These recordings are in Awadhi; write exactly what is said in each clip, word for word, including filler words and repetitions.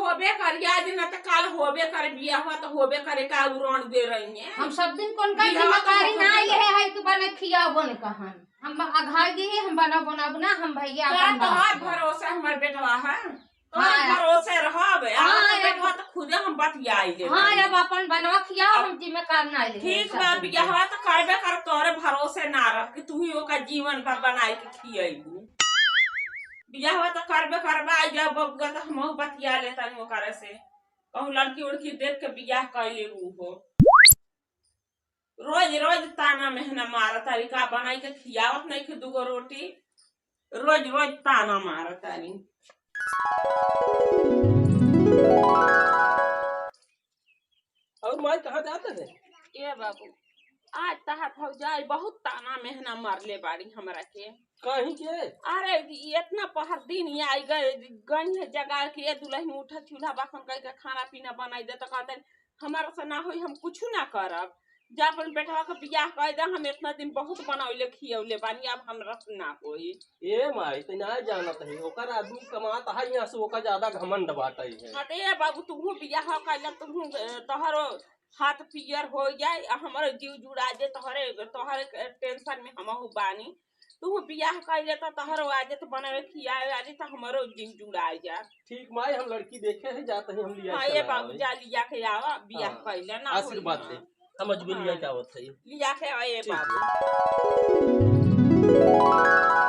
होबे करी, आज न त काल होबे करे, बियाह हुआ त होबे करे, का उड़ान दे रही है। हम सब दिन कौन का बियाह तो जिम्मेदारी होबे ना करे। ले है, तू बने खियाबो न कहन। हम अघाई दी, हम बना बनाब ना, हम भैया का अपन तोहार बनाब। भरोसे हमर बेटवा है? तोहार हाँ। भरोसे रहब, हाँ, हमार अब बेटवा तो खुदे हम बतियाई ले हाँ, रही। अब अपन बनवा खियाओ, अब हम जिम्मेदार ना ले ठीक सब बा, दिन। बियाहवा तो करबे कर, तोरे भरोसे ना रह कि तू ही ओका जीवन भर बनाई के खियैबू। बियाहवा तो करबे करबा, आई जाओ बबुआ, तो हमहू बतिया लेतानी ओकरे से। कहूँ लड़की उड़की देख के बियाह कर लेबू हो। रोज रोज ताना मेहना मारत तारी, का बनाई के खियावत नहीं खे दूगो रोटी, रोज रोज ताना मारत तारी। और माई कहाँ जात है? ए बाबू, आज तहार भौजाई बहुत ताना मेहना मारले बाड़ी हमरा के। कहीं के? अरे, इतना पहर दिन ये आई गए, गई है जगा के, ए दुल्हन उठा चूल्हा बासन कह के खाना पीना बनाई दे, तो कहते, "हमारा से ना होई, हम कुछ ना करब। जा अपन बेटवा के बियाह कर दे, हम इतना दिन बहुत बनौले खियौले बानी, अब हमरा से ना होई।" ए माई, तो ना जानत है, ओकर आदमी कमात है यहाँ से, ओकर ज्यादा घमंड बाटे है। हाँ, तो ए बाबू, तुहू बियाह कर ले, तुहू, अ, तोहरो हाथ पियर हो जाए, आ हमरो जीव जुड़ा जाए, तोहरे, तोहरे टेंशन में हमहू बानी। तू बियाह कर ले तो तोहरो आ जाए, तो बनावे खियावे आ जाए, तो हमरो जीव जुड़ा जाए। ठीक माई, हम लड़की देखे हैं, जाते ही हम लिया हाँ, के ये लावे। बाबू, जा लिया के आवा, बियाह हाँ, कर ले ना, आशीर्वाद होई दे। ना। हम अजमेर लिया हाँ। के आवत है। लिया के आए ठीक बाबू। है।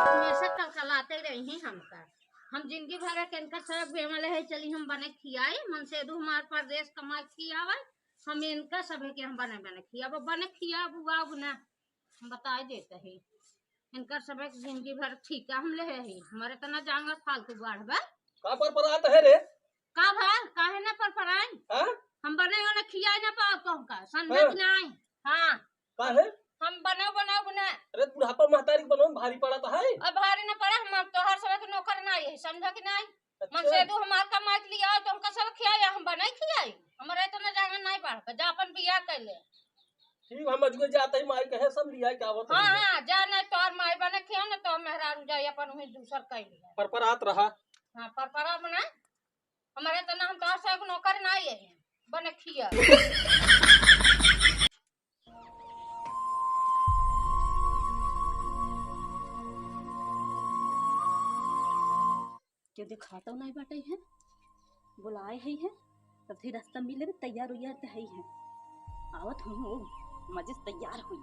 हमेशा कलकलाते रही हमका। हम जिंदगी भर के इनका सब बेमले है, चली हम बने खियाए, मन से दू हमार परदेश कमा खियावे, हम इनका सभे के हम बने बने खियाबो, बने खियाबू आबू ना, हम बताए देते हैं। इनकर सभे के जिंदगी भर ठीक है, हम ले है, हमारे तना जांगर फालतू बाढ़ बा। का पर परात है रे? का भा, काहे ना पर पराई? हाँ? हम बने वाला खियाए ना पाओ कहूँ का, समझे हाँ। कि नहीं? हाँ। काहे? हम बनाओ, बनाओ, बना। अरे, बुढ़ापा महतारी के बनाओ में भारी पड़त है। अब भारी न पड़ा, हम तोहर सब के नौकर ना है, समझा कि नहीं? अच्छा। मन से दू हमार कमाई के लिए आओ, तो हमका सब खियाई, हम बनाई खियाई। हमारा इतना जांगर नहीं बढ़, जा अपन बियाह कर ले। ठीक, हम अजुए जाते ही माई कहे सब लिया के आवत हाँ, रही। हाँ, जा नहीं तोहर माई बने खिया ना, तो मेहरारू जाई अपन वहीं दूसर कर लिया। पर पर आत रहा। हाँ, पर पर बना। हमारा इतना हम तोहर सब नौकर नहीं है, बने खिया। केहू देखात नहीं बाटे है, बुलाए है, है, तब फिर रास्ता मिले, तैयार उयार तो है, है, आवत हूँ, मजे से तैयार हुई।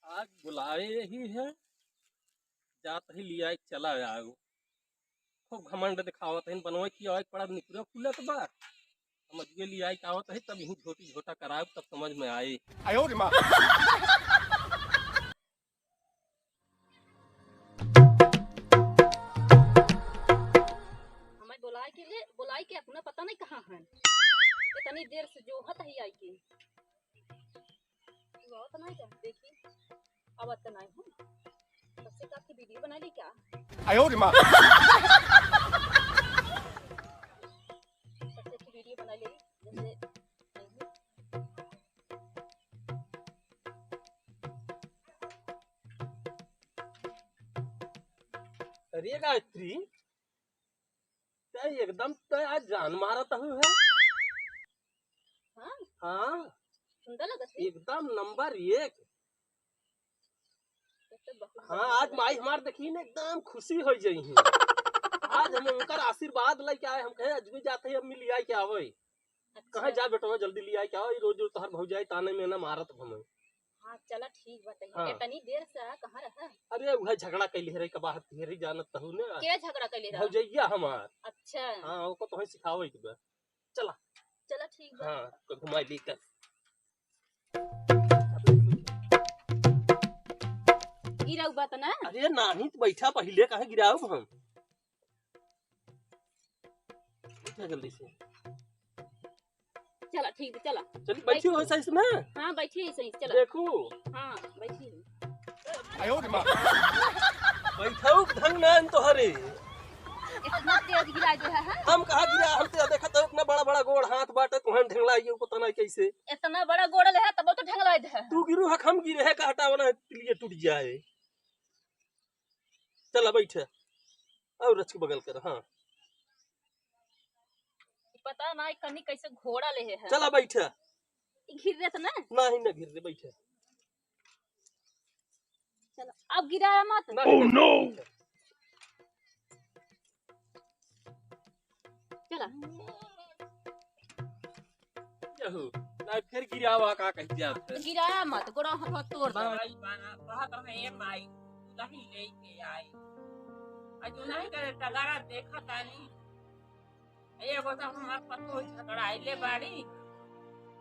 आज बुलाए ही है, जात ही लिया चला आयो। खूब घमंड दिखावत है, बनवे की आए पड़ा निकरे फूलत बा। हम अजुए लिया के आवत है, तब यहीं झोटी झोटा कराए, तब समझ में आए। आयो रे माँ। हमें बुलाए के लिए, बुलाए के अपना पता नहीं कहाँ है। इतनी देर से जो हत ही आई के। तू आवत नहीं क्या? देखी, आवत तो नहीं हूँ। सबसे का की वीडियो बना ली क्या? आयो रे माँ। सबसे की वीडियो बना ली, जैसे अरे गायत्री, तै एकदम तै आज जान मारत हूँ है। हाँ? हाँ। सुंदर लगत है। एकदम नंबर एक। ये तो बहुत हाँ, बढ़िया आज लगा। माई हमार देखी ना एकदम खुशी हो जाई है। आज हम उनकर आशीर्वाद लेके आए, हम कहे अजमेर जाते ही अब मिल आए के आवे। अच्छा। कहे जा बेटवा जल्दी ले आए के आवे, रोज रोज तोहर भौजाई ताने में ना मारत हमें। हाँ, चला ठीक बताइए। हाँ। इतनी देर से आ, कहाँ रहा? अरे वह झगड़ा कैले रही, कबाहत रही जानत तहु ने। के झगड़ा कैले रहा? भौजैया हमार। अच्छा। हाँ, ओको तोहे सिखावे के बा। चला। चला, ठीक बा। हाँ, तो घुमाई ली कर। गिराऊ बात ना? अरे नाही, तो बैठा, पहिले काहे गिराऊ हम? बैठा जल्दी से। चला, ठीक बा, चला। चल, बैठी हो बैठ। सही से ना? हाँ, बैठी है सही से, चला। देखू। हाँ, बैठी है। आयो रे माँ। बैठाऊ ढंग ना है तोहरे। इतना तेज गिराइ दे है, हैं? हम कहाँ गिरा, हम तो देखत है इतना बड़ा बड़ा गोड़ हाथ बाटे, तुहन ढेंगला ये पता नहीं कैसे। इतना बड़ा गोड़ ले है, तब तो ढेंगला दे है। तू गिरू हक, हम गिरे है, का हटावा ना, तिलिये टूट जाए। चला बैठ, और रच के बगल कर, हाँ। पता नहीं कनी कैसे घोड़ा ले है। चला बैठ। ई घिर रहे तो ना? नहीं, ना घिर रहे, बैठ। चलो, अब गिराया मत। नहीं, Oh, नहीं, no! बैठ। चला। यहू, ना फिर गिरावा का कह दिया। गिराया मत, गोड़ा हाथ तोड़ दे। भाई बाना, कहत रहे, "ए माई, दुलही लेके आई।" आ जो नहीं करे, टगारा देखा तानी। एगो तो हमार पतोह झगड़ाइले बाड़ी।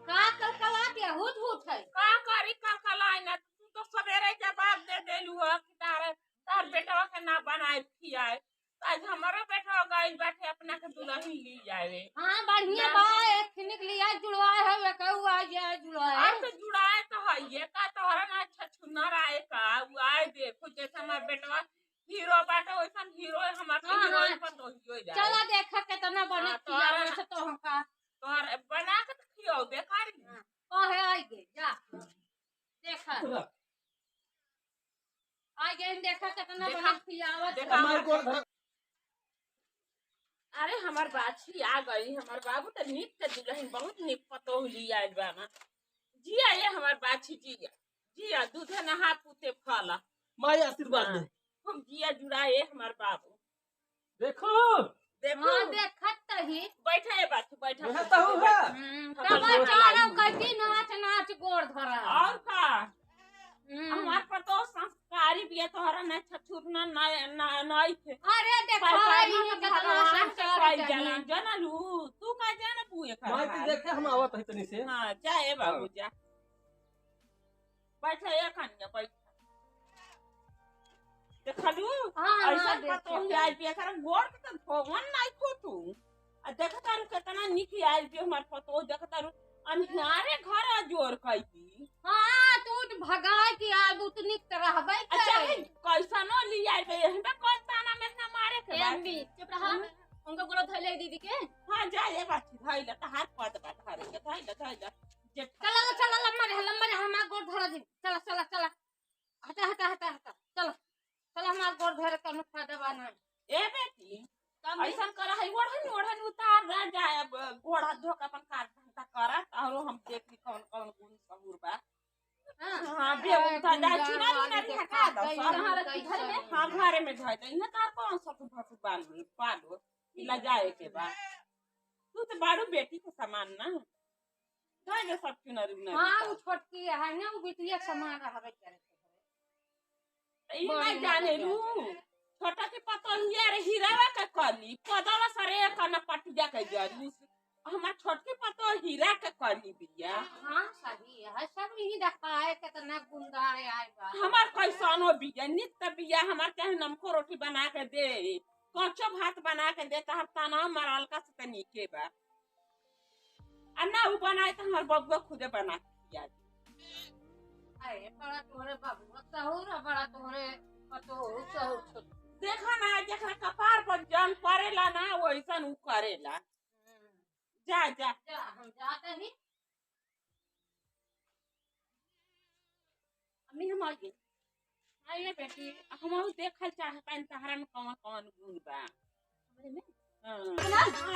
का कलकलात है, हुत हुत है। का करी कलकलाए ना, तू तो सबेरे जवाब दे देलू ह कि तार, तार बेटवा के ना बनाए खियाए। आज हमारो बेटवा गइल बाटे अपना के दुलही ली जावे। हाँ, बढ़िया ना। बा, एक खिनिक लिया जुड़वाए है, वे कहू आ जाए जुड़वाए। अब तो जुड़ाए तो है, ये का तोहरा ना अच्छा छुन्नर आए का, उ आए देखो जैसे हमार बेटवा हीरो बाटे, वैसन हीरो है, हमार तो हाँ, हीरोइन हाँ। पतोहियो जाए। चला देखा कितना बने हाँ, खियावे तोहरा से तो हमका। तोहर बना के तो खियाओ, बेकारी। हाँ, कहे आइगे, जा। देखा। चला। आइगे, देखा कितना देखा, बने खियावत देखा। है। हमार गोड़ धर। अरे, हमार बाछी आ गई, हमार बाबू तो नीक के दुलहिन, बहुत नीक पतोह ली आइल बा ना। जिया ये हमार बाछी, जिया, जिया, दूधे नहा पूते फला। माई आशीर्वाद हाँ। दे। खूब जिया जुड़ा ये हमार बाबू। देखो। देखो। हाँ, देखत तही। बैठा ये बाछी, बैठा, बैठा बैठा, तहु बैठा। है। हम्म, हम तब तो अचानक लाई। कैसी नाच नाच गोड़ धरा। और का? हम्म। हमार पतोह संस्कारी बिया, तोहरा ना छछुर ना, ना, ना, ना इथे। अरे देखो, परिवार में ई तो कितना भगवान के संस्कार कइल चाहिए। जाला, जनलू? तू का जानबू एकर माई, तू हाल? देखे, हम आवत है तनी से। हाँ, जा ए बाबू, हाँ। जा। बैठा ए कनिया, बैठ। देखलू? हाँ, हाँ, ऐसन देखे। पतोह आइल बिया, एकर गोड़ के तो धोवन नाई खो तू। आ देखत तारू केतना निक आइल बे हमार पतोह, देखत तारू अन्हारे घर अजोर कई दी। हाँ, तू तो भगाए के आबू, तू निक त रहबे अच्छा, करे। कैसनो ली आइल बे, यही में कौन ताना मेहना मारे के ए बा? अम्मी, चुप रहा। हम्म। उनका गोड़ धइले दीदी के। हाँ, जा, ये बात धइले, तहार पद बा धरे के, धइले, धइले। जे चला, चला, लम्बा रहे, लम्बा रहे, हमार गोड़ धरा दी। चला, चला, चला। हटा, हटा, हटा, हटा। चला। चला, हमार गोड़ धरे कौनो फायदा बा ना। ए बेटी, कम ऐसन करा है, ओढ़न, ओढ़न उतार रह जाए, अब गोड़ हाथ धो के अपन काज धंधा करा, तोहरो हम देख ली कौन, कौन गुण सहूर बा। हाँ। हाँ, बे, ए, उठा जा, गुंडा चुनरी वाली उनरी देखा हटा दो, गई, सब। कहाँ रखी घर में? हाँ, घरे में धर दे। इन्हें तार कौन ससुर भसुर बाल, पालो, लजाए के बा। तू तो बारू बेटी के समान ना। धर दे सब चुनरी उनरी हाँ, उतार। उ छोटकी है ना, उ बिटिया के समान रहबे करे। ई बड़ी नहीं जाने मजा लू। आवे। छोटा के पतोहिया रे हीरावा के कली, पदवा सरे कना पटिया के जरूस। हमार छोटकी पतोह हीरा के कली बिया। हाँ, सही है, सब यही देखा है, कितना गुंदा है, आए बा। हमार कैसनो बिया, नित बिया, हमार चाहे नमको रोटी बना के दे, कच्चो भात बना के दे, तो हम तना मराल का से तनी के बा। आ ना उ बनाए तो हमार बबुआ खुदे बना के खिया दे। अरे, बड़ा तोहरे बबुआ सहूर, बड़ा तोहरे पतोहू सहूर छोट। देखा ना, जेकरा कपार पर जन पड़ेला ना, वैसन उ करेला। हम्म। जा, जा। जा, हम जात हनी। अम्मी, हम आ गए। आइए बेटी, हम देखल चाहत हन तहरा में कौन कौन गुण बा। हमरे में? हाँ। सुना? हाँ,